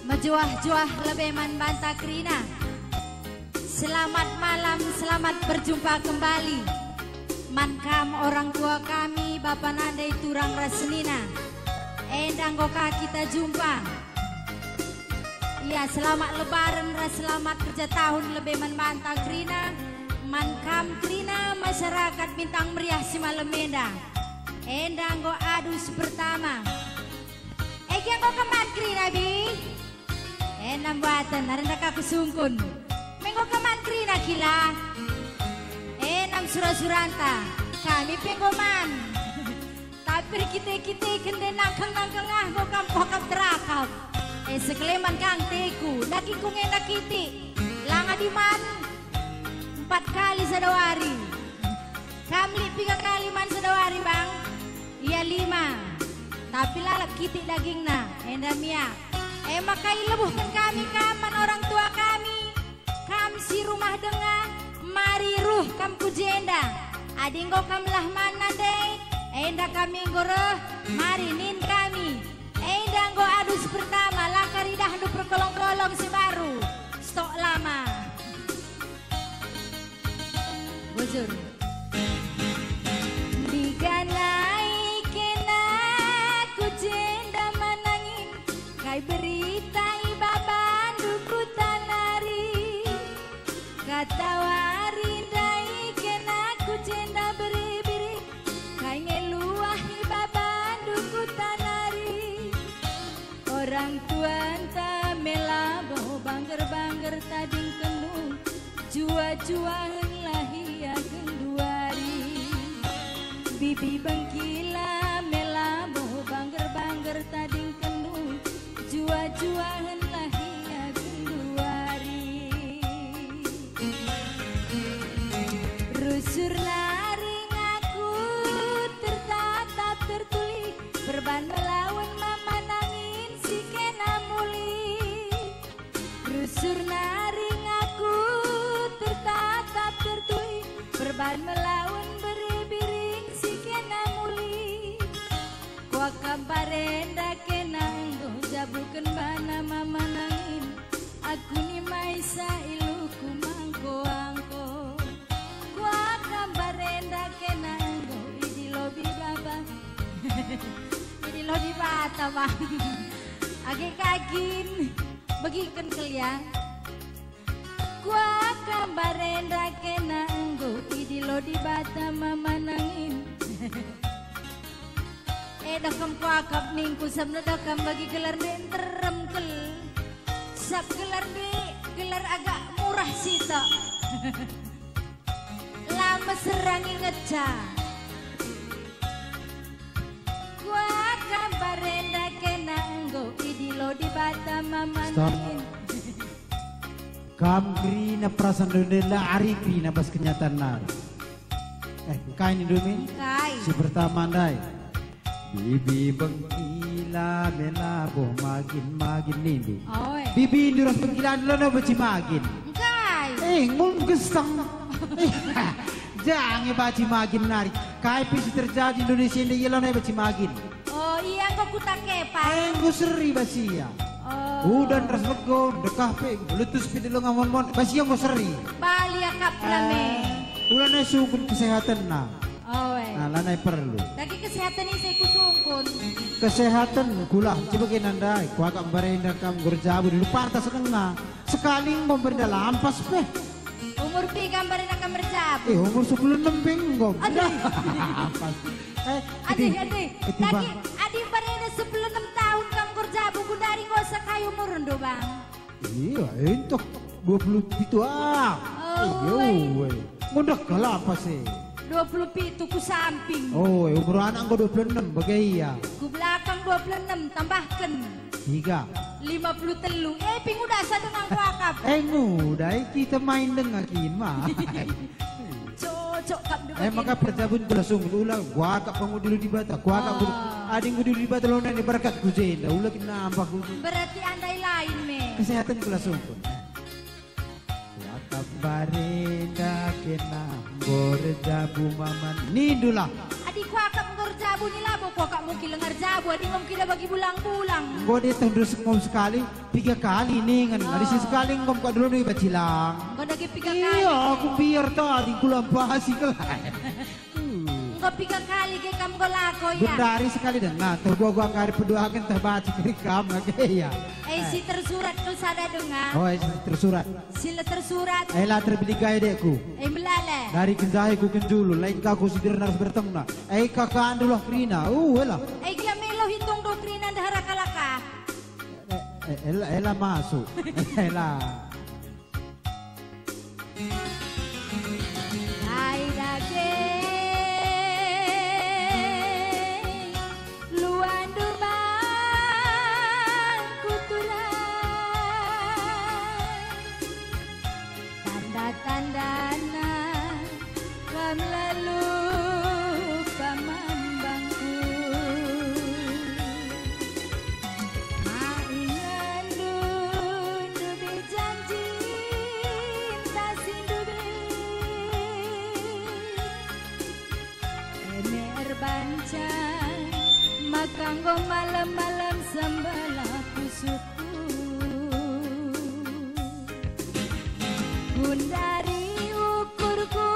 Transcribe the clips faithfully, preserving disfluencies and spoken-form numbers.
Mejuah-juah lebe man banta kerina. Selamat malam, selamat berjumpa kembali. Man kam orang tua kami, bapa nande, turang ras senina. Enda enggo ka kita jumpa. Ia, selamat Lebaran ras selamat kerja tahun lebe man banta kerina, man kam kerina masyarakat Bintang Meriah si malem enda. Enda enggo adus pertama. Egi enggo keman kerina, Bi? Enam buaten, arenda ka kusungkun. Menggo keman kerina kila? Enam sura-suranta, kami pe enggo man. Tapi erkite-kiteken nde nangkeng-nangkeng ah, enggo kam kuakap terakap. E, sekeleman kang teku, ndaki ku nge ndaki ti. Langa diman, empat kali sada wari. Kam lit piga kali man sada wari, Bang? Ia lima. Tapi lalap kitik dagingna, enda mia. E maka ilebuhken kami kam man orang tua kami. Kam si rumah denga, mari ruh kam ku jenda. Adi enggo kam lah man nande, enda kami enggo reh, mari nin kami. Enda enggo adus pertama, la karidahndu perkolong-kolong si baru. Stok lama. Bujur. Ndiganai kena ku jenda manangin, kai berita ibabandu kuta nari. Katawari ndai kena ku jenda biri-biri, kai nge luah ibabandu kuta nari. Orang tuanta me labo bangger-bangger tadingkendu, jua-juahen lah ia genduari. Bibi bengkila me labo bangger-bangger tadingkendu, jua-juahen lah ia genduari. Rusur nari ngaku tertatap tertuli, perban melawen mama nangin si kena muli. Rusur nari ngaku Age kagin, begiken kal ya. Kuakap mbarenda kena enggo idilo Dibata mama nangin. Eh, dah kam kuakap ningku, sabap dah kam bagi gelarndu nterem kal. Sab gelarndu, gelar agak murah sitok. La mesera ngingetca. Kuakap mbarenda kena enggo idilo Dibata mama nangin. Stop. Kam kerina perasanndu ndai la ari kerina bas kenyataan nari. Eh, engkai nindu min? Engkai? Si pertama ndai. Bibi bengkila me labo magin-magin nindu. Oe. Bibindu ras bengkilandu la banci magin. Engkai? Eh, ngulung gesang. Jange banci magin nari. Kai pe si terjadi Indonesia ndai la banci magin. Oh, ia enggo kuta kepan. Eh, enggo seri bas ia. Oh. Udan ras lego, ndekah pe, meletus pe deleng mon-mon, bas ia enggo seri. Bali akap rame. Eh, ulana sungkun kesehatanna. Oe. Nah, lanai perlu. Dage kesehatan ise kusungkun. Kesehatan kulah, coba kena ndai, kuakap mbarenda kam enggo erjabu dulu pantas denga. Sekali enggo mbarenda lampas pe. Umur piga mbarenda kam erjabu? Eh, umur sepuluh enam pe enggo. Aduh. Lampas. Eh, Adi, adi, adi, adi, Bang. Dage, adi mbarenda sepuluh enam tahun kam enggo erjabu, gundari enggo sekai umurndu, Bang? Iya, entok dua puluh pitu, ah. Oh, iya, uwe. Uwe. Mudah kalah apa sih? Dua puluh pitu ku samping. Oh, uwe, umur anak enggo dua puluh enam, bage ia. Ku belakang dua puluh enam, tambahken. Tiga. Lima puluh telu. Eh, pi nguda sa denga kuakap. Eh, nguda, eh, kita main denga kin, ma. Cocok kap. Eh, maka perjabun ku langsung ula, kuakap pengudilo Dibata, kuakap. Oh. Adi ngudilo Dibata lo nene berkat ku jenda, ula kin nambah ku jenda. Berarti andai lain me. Kesehatan ku langsung pun. Kuakap mbarenda kena enggo erjabu mama nindula. Adi kuakap enggo erjabu ni labo kuakap mungkin lenga erjabu, adi enggo mungkin bagi bulang-bulang. Enggo dieteh ndus enggo sekali, piga kali ningen. Adi si sekali enggo kuakap dulu ni bacilang. Enggo dage piga kali. Iya, aku biar tadi kulampasi kelai. Enggo piga kali ge kam enggo lako, ya? Gundari sekali denga, toh gua-gua kari peduaken teh baci keri kam lagi, ya. Eh, si tersurat kal sada denga. Oh, eh, si tersurat. Si la tersurat. Eh, la terbelit kai dekku. Eh, melala. Dari kenjahe ku kenjulu, lain ka ku si dernar bertengna. Eh, kakak andu lah kerina. Uh, elah. Eh, gia melo hitung do kerina ndahara kalaka. Eh, eh, elah, elah masuk. Elah. Ai dage, luandu bangku turang, tanda-tandana kam lalu pamambangku. Ma ingandu ndubi janji ntah si ndubi. Eme erbanca maka enggo malem-malem sembelah pusuhku. Gundari ukurku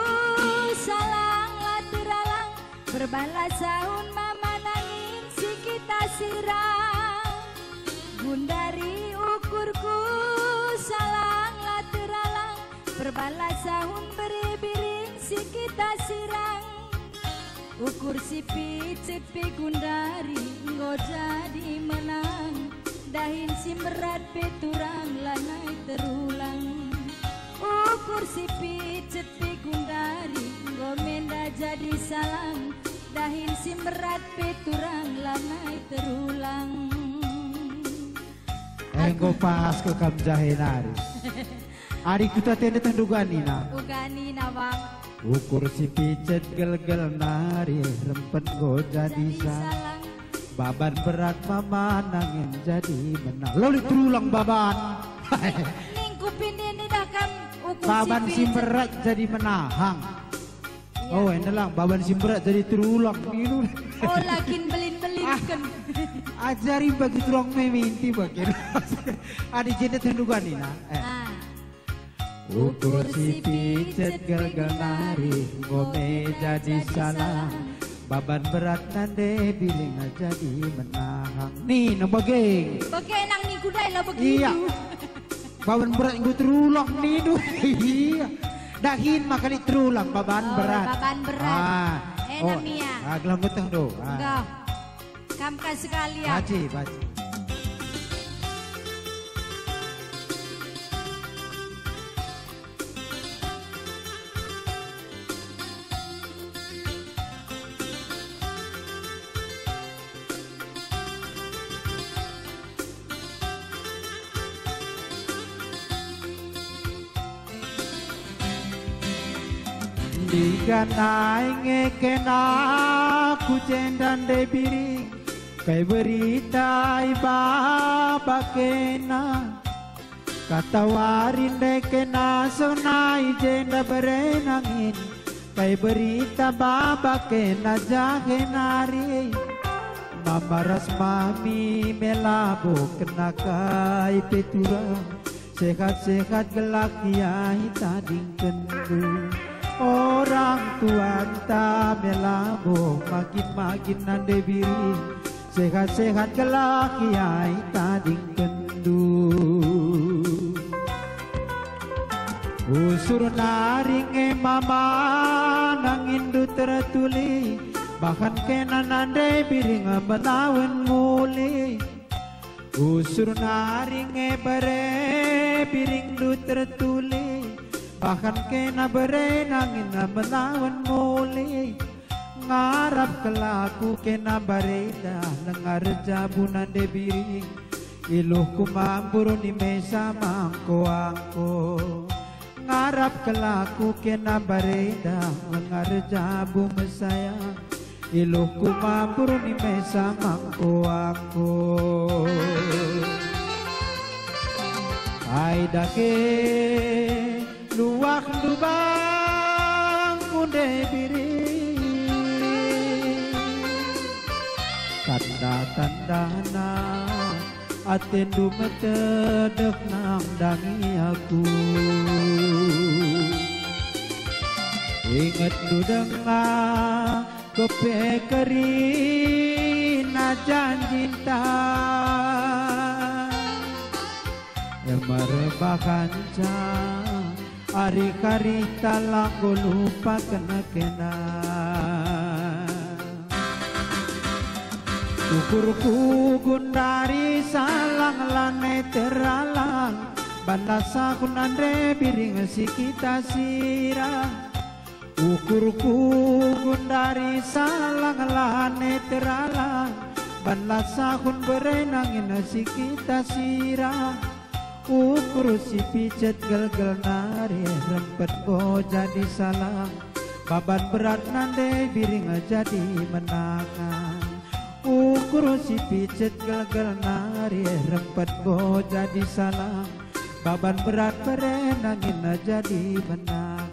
salang la teralang, perbahan la sahun mama nangin si kita sirang. Gundari ukurku salang la teralang, perbahan la sahun beribiring si kita sirang. Ukur si picit pe gundari enggo jadi menang, dahin si merat pe turang lanai terulang. Ukur si picit pe gundari enggo menda jadi salang, dahin si merat pe turang lanai terulang. Enggo pas kal kam jahe nari. Adi kuta tenda teh nduga nina. Uga nina, Bang. Ukur si picit gelgel nari rempet enggo jadi salang. Baban berat mama nangin jadi menang. Loli terulang baban. Ningku pindin idah kam ukur si picit. Baban si berat jadi menahang. Iya. Oh, enda lang, baban si berat jadi terulang. Ninu. Oh, lakin belin-belinken. Ah, ajari bagi turang me minti bagi. Adi jenda tendugan nina. Eh. Ah. Ukur si picit gelgel nari, enggo me jadi salang. Baban berat nande biring jadi menahang. Nih, no bage. Bage nang niku dai la begitu. Iya. Baban berat enggo terulang nindu. Iya. Dahin maka lit terulang baban Oh, berat. Baban berat. Ah. Enak, oh. Mia. Ah, gelah meteh do. Ah. Enggak. Kam ka sekalian. Baci, baci. Ndigan ai nge kena ku jenda nde biring, kai berita i baba kena. Katawari nde kena sona i jenda bere nangin, kai berita baba kena jahe nari. Mama ras mami me labo kena kai pe turang, sehat-sehat gelah kiai tadingkenndu. Orang tuanta me labo magin-magin nande biring, sehat-sehat gelah kiai tadingkenndu. Usur nari nge mama nanginndu tertuli, bahan kena nande biring melawen muli. Usur nari nge bere biringndu tertuli, bahan kena bere nangin melawen muli. Ngarap kelaku kena barenda, lenga erjabu nande biring, iluhku mambur ni mesa mangko-angko. Ngarap kelaku kena barenda, lenga erjabu mesaya, iluhku mambur ni mesa mangko-angko. Ai dage luahndu bangku nde biring. Tanda-tandana atendu metedeh nandangi aku. Ingetndu denga kepe kerina janjinta. Merbahanca ari-ari ta lako lupaken kena. Ukurku gundari salang lane teralang, banda sahun nande biring si kita sira. Ukurku gundari salang lane teralang, banla sahun bere nangin si kita sira. Ukur si picet gelgel nari rempet bo jadi salang, baban berat nande biring jadi menangan. Ukur si picet gelgel nari rempet bo jadi salang, baban berat bere nangin jadi menangan.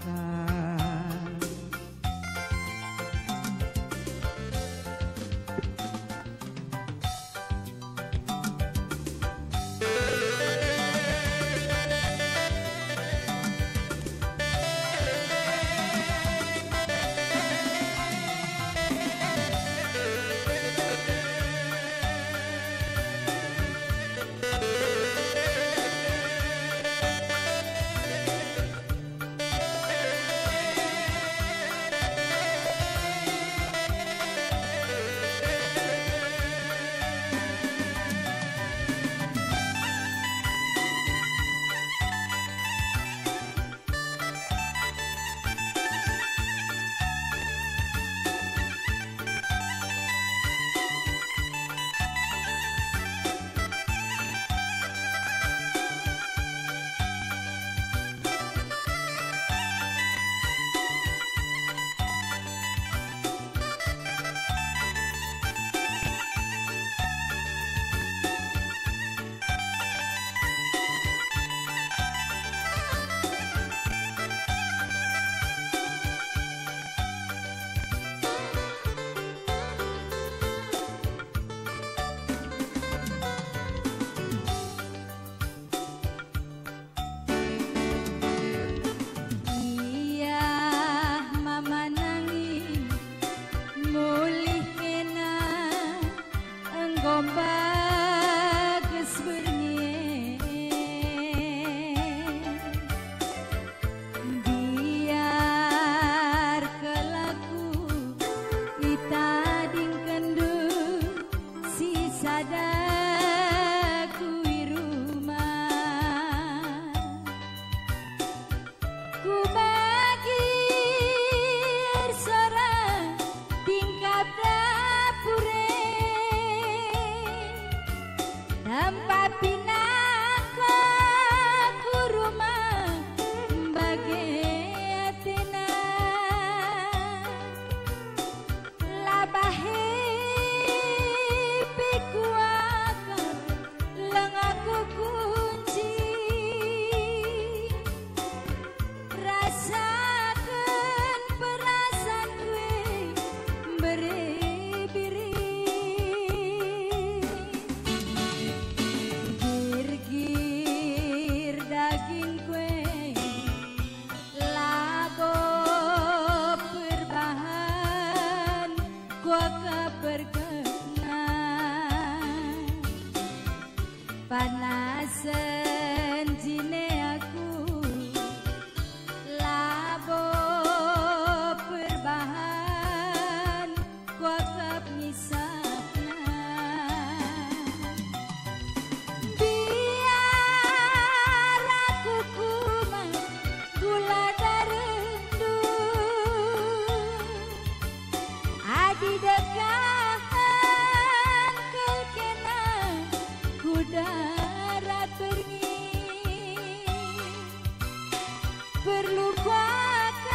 Lukuakap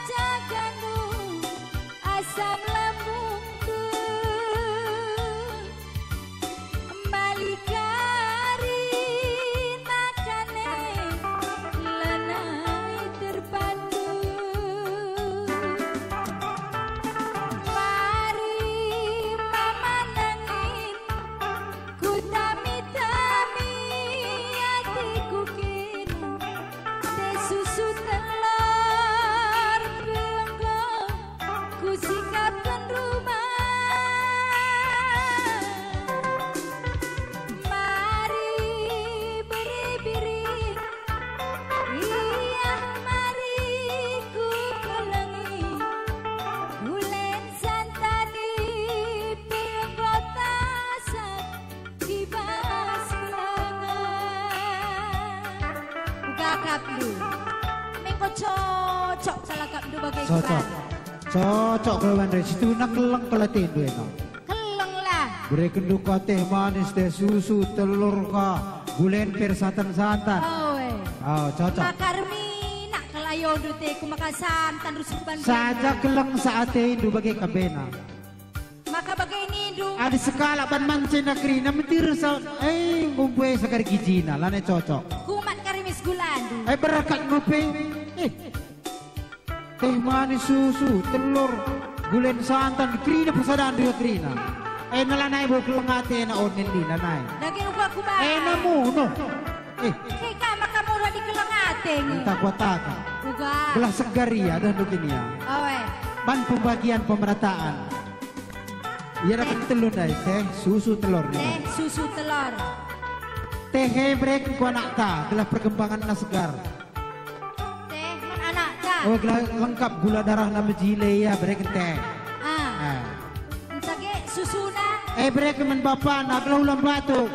jagandu asam lambungku, mali kari nakane lanai terpadu. Mari mama nangin, kutami-tami atiku kena, teh susu telor pe enggo kusikapken rumah. Mari biri-biri, iah mari kukelengi, gulen santan pe enggo tasak i bas lenga. Uga akapndu. Mengko cocok kal akapndu bage. Cocok. Kuban. Cocok kal, Bang Re. Situhuna keleng kal atendu eno. Kelenglah. Berekenndu ka teh manis, teh susu, telur ka, gulen pe santan-santan. Oe. Oh, cocok. Maka erminak kal ayondu teh, ku maka santan rusur bandu. Saja keleng sa atendu bage ka bena. Maka bage nindu. Adi sekalak ban man cenda kerina metir sa, eh, ngumbue sakari gijina, lanai cocok. Kumat kari mis gulandu. Eh, berkat ngupe. Eh. Teh manis, susu, telur, gulen santan, kerina persadandu ya kerina. Eh, na lanai bo keleng ate ena onen dina nai. Dage uga kubahan. Eh, namu, no. Eh. Kei ka maka mura dikeleng ate nge. Entah kuataken. Uga. Gelah segar ia, dah ndu kin ia. Awe. Ban pembagian pemerataan. Ia dapat telu ndai, teh, susu, telur, nih. Teh, susu, telur. Teh e bereken ku anakta, gelah perkembanganna segar. Teh man anakta. Oh, gelah lengkap gula darahna mejile ia, bereken teh. Ah. Ah. Ntage susuna. Eh, bereken man bapana, gelah ulang batuk.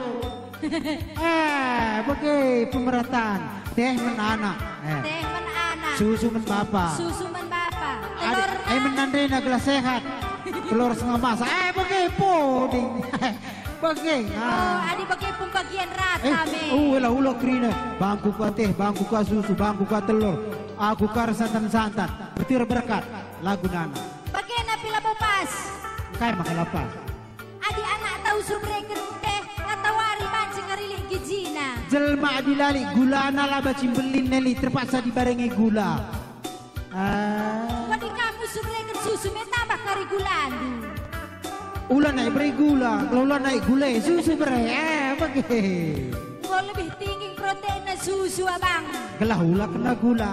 Eh, bage pemerataan. Teh man anak. Eh. Teh man anak. Susu man bapa. Susu man bapa. Adi, telurna. Eh, man nandena gelah sehat. Telur setengah masak. Eh, bage puding. Bage. Oh, ah. Adi bage pembagian rata, eh, me. Oh, ula-ula kerina. Bangku ka teh, bangku ka susu, bangku ka telur. Aku kari santan-santan. Betir berkat. Lagu nana. Bagena pe labo pas. Kai maka la pas? Adi anakta usur bereken teh, la tawari banci kari lit gijina. Jelma adi la lit gulana la banci mbelin neli, terpaksa dibarengi gula. Ah. Adi kam usur bereken susu me tambah kari gulandu. Ula nai bere gula, ula nai gula, susu bere, eh, bage. Enggo lebih tinggi proteinna susu, Abang. Gelah ula kena gula.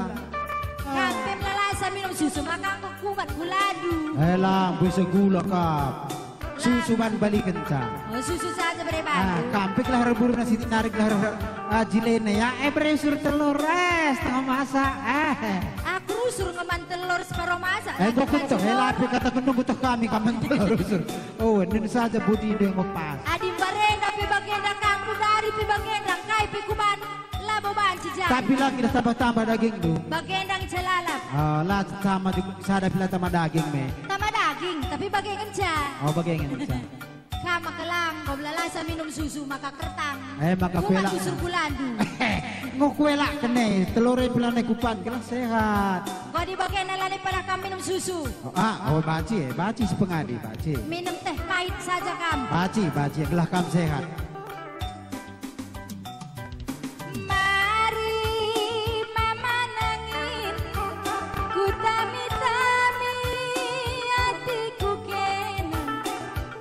Kam pe melala sa minum susu, maka enggo kumat gulandu. Eh, lang, bisa gula kap. Susu ban balikenca. Oh, susu saja bere bandu. Ah, kam pe gelah rebur nasi narik gelah, ah, jilena ya. Eh, bere usur telur, eh, setengah masak, eh. Aku rusur nge man telur separo masak. Eh, enggo kutoh, eh, la pe kataken enggo toh kami kam man telur rusur. Oh, nen saja budi deh enggo pas. Adi mbarenda pe bagenda kam, kudari pe bagenda, kai pe kuban. Labo banci jadi. Tapi la kin tambah-tambah dagingndu. Bagenda ngenca lalap. Ah, la sama di-, sada pe la tambah daging me. Tambah daging, tapi bage ngenca. Oh, bage ngenca. Kam maka lang, enggo melala sa minum susu, maka kertang. Eh, maka kumat kuelak. Usur gulandu. Enggo kuelak kene, telur e pe lanai kupan, gelah sehat. Enggo adi bagenda lanai padah kam minum susu. Oh, ah, oh, banci, eh, banci si pengadi, banci. Minum teh pahit saja kam. Banci, banci, gelah kam sehat. Mari mama nangin, kutami-tami atiku kena,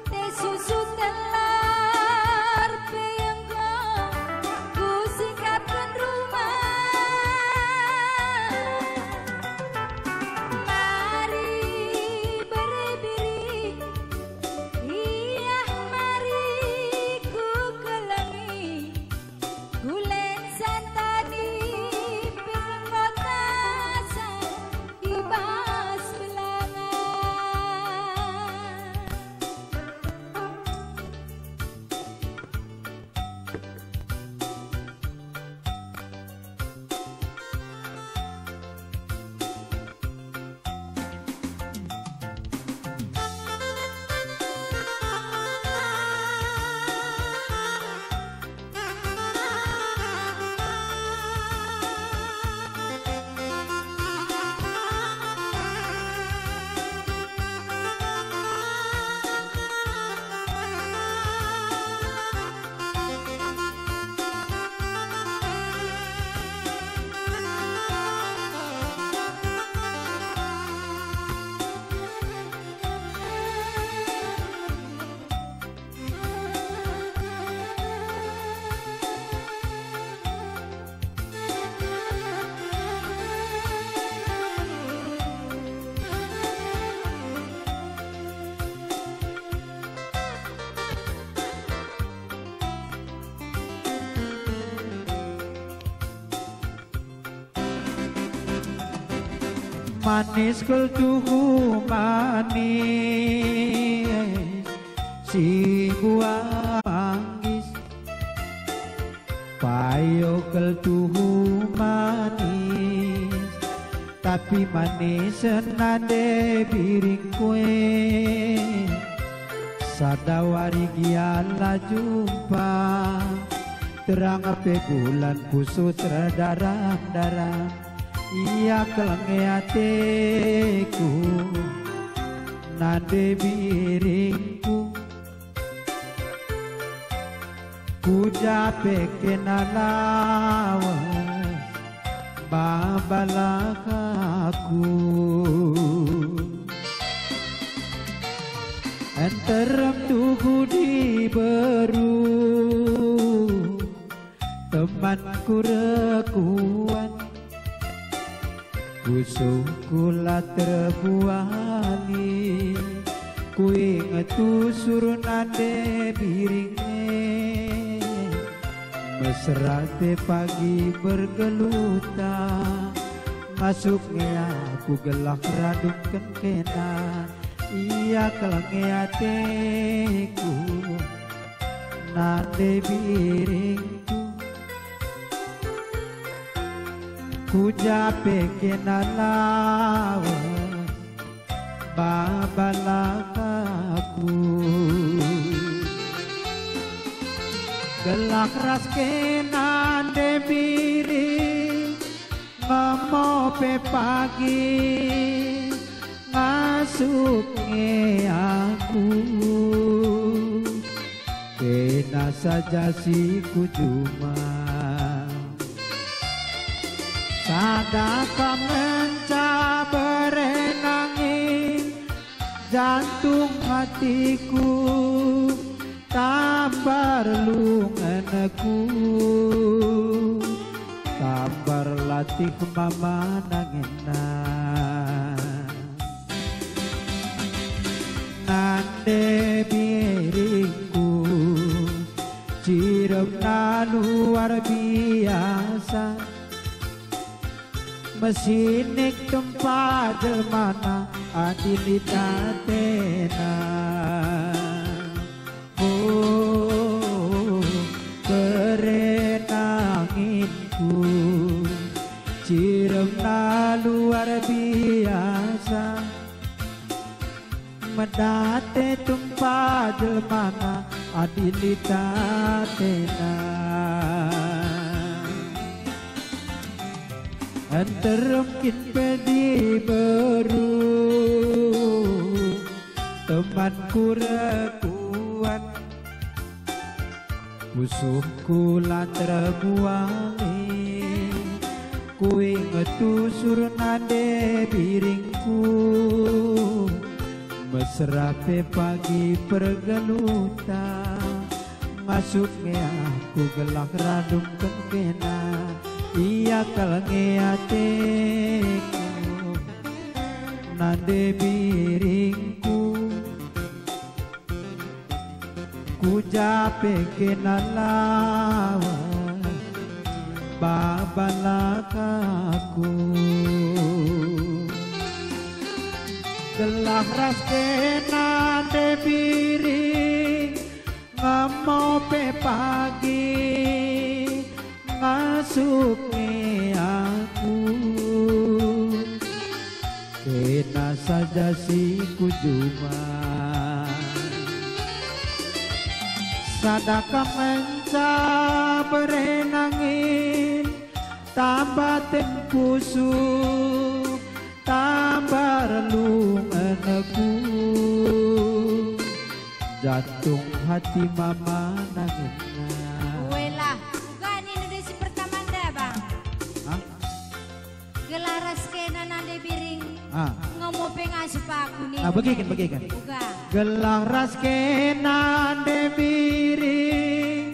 teh susu telor pe enggo kusikapken rumah. Mari bere-bere, iah mari ku Manis kal tuhu manis, si buah manggis. Payo kal tuhu manis, tapi manis nande biringku e. Sada wari gia la jumpa, terang pe bulan pusuh terdaram-daram. Ia kal nge ateku, nande biringku. Ku ja pe kena lawes, babalak aku. Nterem tuhu diberu, temanku rekuan. Pusuhku la terbuali, kuinget usur nande biring e. Mesera pe pagi bergeluta, masuk nge aku gelah radungken kena, ia kal nge ateku, nande biringku. Ku ja pe kena lawes, babalak aku. Gelah ras kena nande biring, ngemo pe pagi, ngasup nge aku. Kena saja si ku juma. Sada kam ngenca bere nangin, jantung hatiku, tambar lungenku, tambar latih mama nangina. Nande biringku, ciremna luar biasa, mesinik tempa jelmana adi lit atena. Oh, kerenanginku, ciremna luar biasa. Medate tempa jelmana adi lit atena. Nterem kin pe diberu, temanku rekuan. Pusuhku la terbuali, kuinget usur nande biringku. Mesera pe pagi pergeluhta, ngasup nge aku gelah radungken kena, ia kal nge ateku, nande biringku. Ku ja pe kena lawes, babalak aku. Gelah ras kena nande biring, ngemo pe pagi, ngasup nge aku. Kena saja si ku juma. Sada kam ngenca bere nangin, tambar ten pusuh, tambar lungenku. Jantung hati mama nangina. Welah, uga nindu desi pertama nda, Bang? Hah? Gelah ras kena nande biring, ah, ngemo pe ngasup aku nih. Ah, begiken, begiken. Uga. Gelah ras kena nande biring,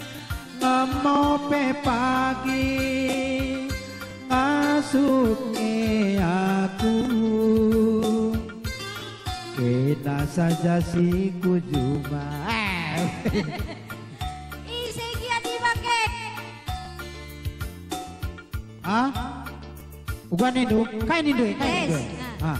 ngemo pe pagi, ngasup nge aku. Kena saja si ku juma. Ise gia dibakek? Ah? Uga nindu, kai nindu, kai nindu? Yes. Nah. Ah.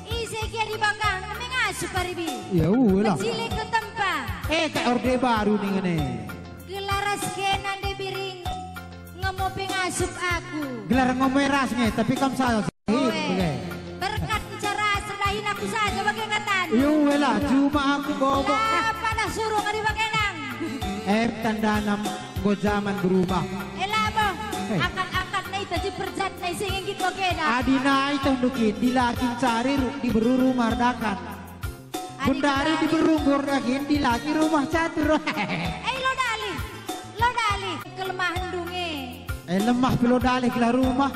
Ise gia dibakang, me ngasup ari bi. Ya, ulah. Mecile ketempa. Eh, ka Orde Baru ningen e. Gelar ras kena nde biring, ngemo pe ngasup aku. Gelar ngemo e ras nge, tapi kam salah. Oe. Bage. Berkat ncara serdahin aku saja bage katan. Ya, ulah, cuma aku bobo. La, padah suruh ngadi bage nang. Eh, tandana enggo jaman berubah. Eh, labo. Eh. Akal-akal nai taji perjat nai sing nggit bage nang. Adi nai tah ndukin, dilaki cari ru-, diberu rumah erdakan. Adi Gundari kita diberu rumah erdakin, dilaki rumah catur. Eh, lo dali. Lo dali. Kelemahan dunge. Eh, lemah pe lo dali gelah rumah.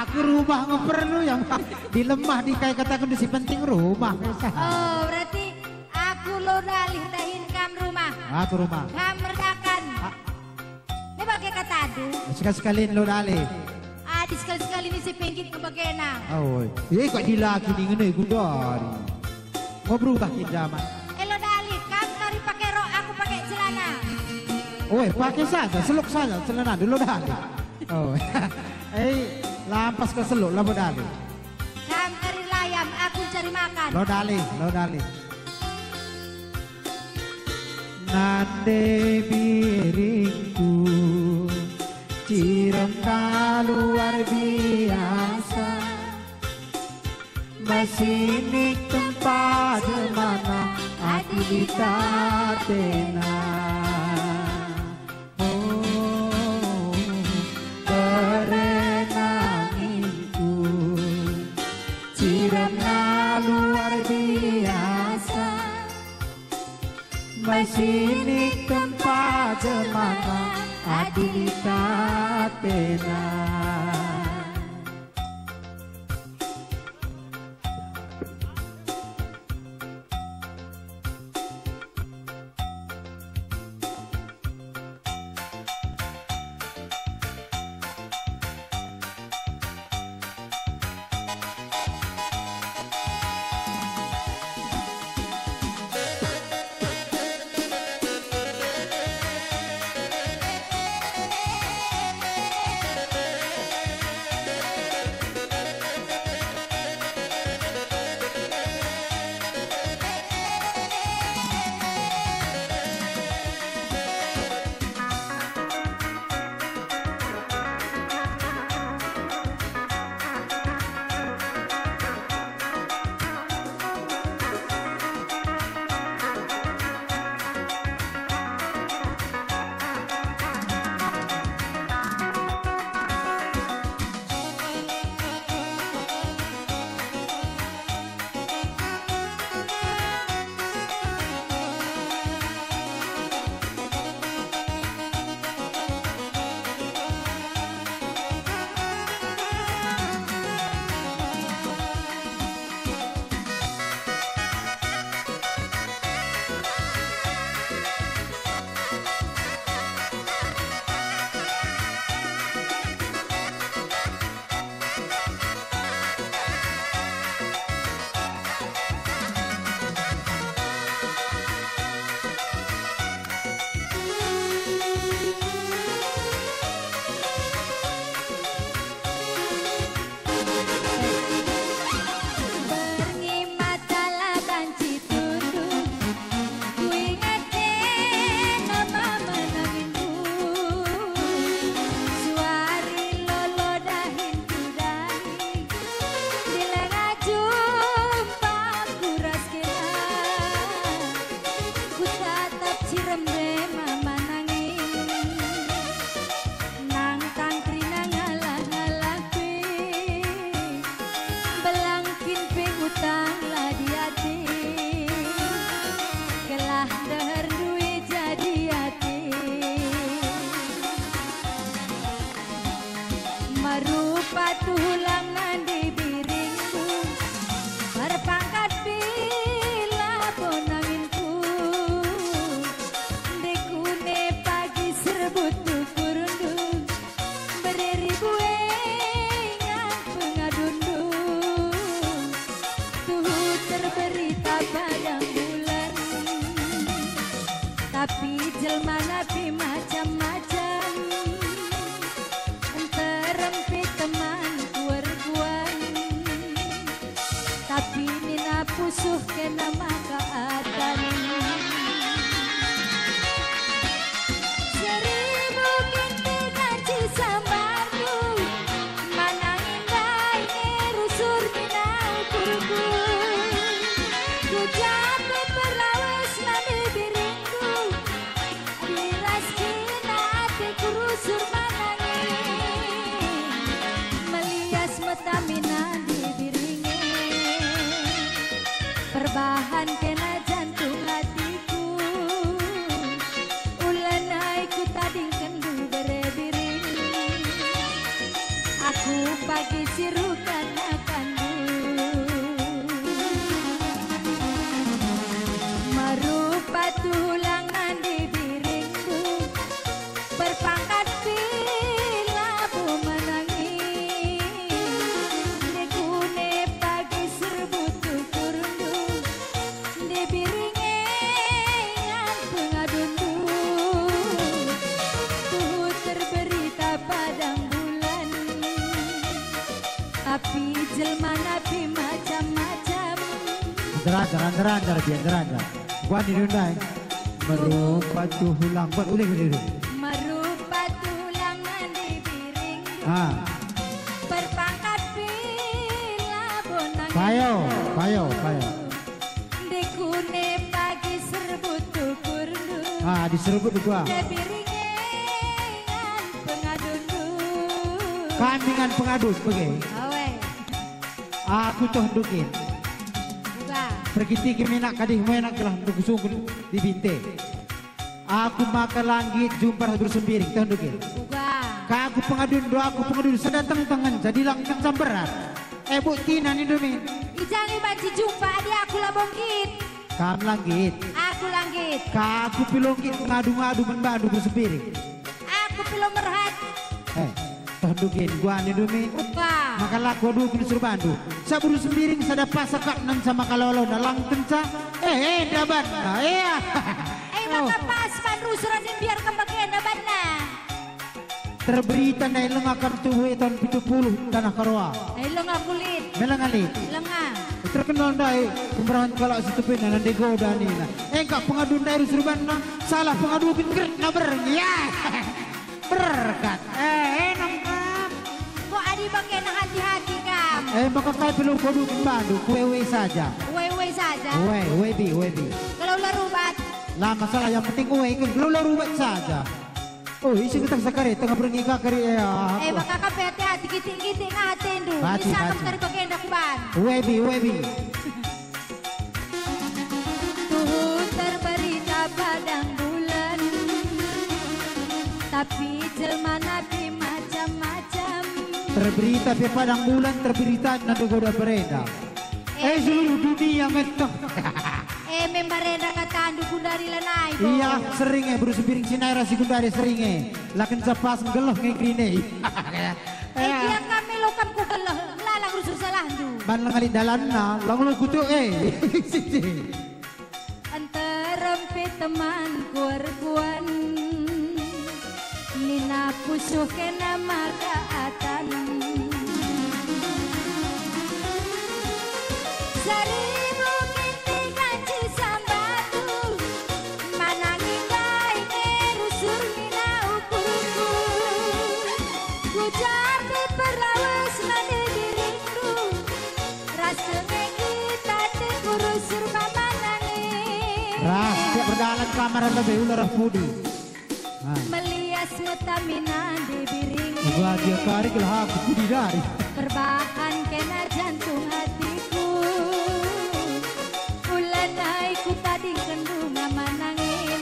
Aku rumah nge perlu ya. Di lemah di kai kataken si penting rumah. Oh, berarti aku lo dali dahin kam rumah. Aku rumah. Kam merdakan. Ah. Ini bage katandu. Sekali-sekali lo dali. Adi sekali-sekali ni si pinggit ngebagena. Oi. Iya kok dilaki ningen e gundari. Mau berubah kin jaman. Eh, lo dali, kam kari pake rok, aku pake celana. Oi, pake saja, seluk saja celana dulu dali. Oh. Eh, lampas ke seluk, labo dali. Kam kari layam, aku cari makan. Lo dali, lo dali. Nande biringku, ciremna luar biasa, mesinik tempa jemana adi ditatena. Oh, berenanginku, ciremna luar biasa, mesinik tempa jemana adi tatena. Pusuh kena maka atan. Seribu kinti kaci sambarku, manang indah nge rusur mina ukurku. Ku jape perlawes nande biringku, biras kena ateku rusur manang e. Melias meta mina nande biringe. Perbahan kena jantung hatiku, ulana ikut tadingkenndu bere biring. Aku pagi sirukan akanndu. Merupa tulang nande biringku, perpangkat pila bo manangi. Ndekune pagi serbut ukurndu, nde biringe ingan pengadundu. Tuhu terberita padang bulan, tapi jelma napi macam-macam. Nderanjar, nderanjar, biar nderanjar. Kuani dundai. Merupa tulang. Buat ulih, ulih, ulih. Merupa tulang nande biring. Ah. Perpangkat pila bonang. Payo, payo, payo. Ndekune pagi serbut ukurndu. Ah, diserbut gua. Nde biringe ingan pengadundu. Kami ngan pengadun, bage. Awe. Aku toh ndukin. Uga. Perkitiki menak kadih menak gelah ndukusungkun di binte. Aku maka la nggit jumpa ras Bru Sembiring, toh ndukin. Uga. Ka aku pengadun, do aku pengadun sada tengtengen, jadi lang kencam berat. Eh, buktina nindu min. I ja nge banci jumpa adi aku labo nggit. Kam la nggit. Aku la nggit. Ka aku pe la nggit ngadu-ngadu man bandu Bru Sembiring. Aku pe la merhat. Eh, toh ndukin, gua nindu min. Uga. Maka la kuaduken rusur bandu. Sabru Sembiring sada pas akapna ngenca maka lolona lang kenca. Eh, eh, enda banna, eh. Eh, maka pas bandu rusur adi mbiar kam bagenda banna. Terberita ndai lenga kam tubuh e tahun pitu puluh tanah Karoa. Eh, lenga kulit. Melenga lit. Lenga. Terkenal ndai pemerahan kalak Situpina nande goda nina. Engka pengadu ndai rusur banna, salah pengadu kin gret na bereng. Ya. Berkat. Eh, enam kam. Kok adi bage na hati-hati kam? Eh, maka kai perlu kodu bandu, kue-ue saja. Ue-ue saja? Ue, ue bi, ue bi. Kalau la rubat? La masalah, yang penting ue kan, kalau la rubat saja. Oh, isi getah sakare, tengah berengi kakari, eh, Eh, aku. Maka kam pe hati-hati, gitik-gitik nga atendu. Hati-hati. Misalkan kari bagenda kuban. Ue bi, ue bi. Tuhu terberita padang bulan, tapi jelma napi macam-macam. Terberita pe padang bulan, terberita nande goda berenda. Eh, eh, seluruh dunia ngetoh. Eh, membarenda katandu gundari lanai, bo. Iya, sering, eh, Bru Sembiring si nai ras si gundari sering, eh. La kenca pas nggeluh nge kerina, eh. Eh, eh, dia kami lokam ku geluh, lalang rusur salahndu. Man lenga lit dalanna, lang lo kutuk, eh. Nterem pe temanku erkuan, nina pusuh kena maka atan. Seribu kinti kaci sambatu, manang ingai nge rusur nina ukurku. Ku japi perlawes nande dirindu, ras kenge kita te kurus surba manangi. Ras, siap berdalan kamar enda be, ula reh pudi. Ah. Melias meta mina nande biring. Uga dia kari gelah aku pudi dari. Perbahan kena jantung hatiku. Ulana ikut tadingkenndu nga manangin.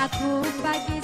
Aku pagi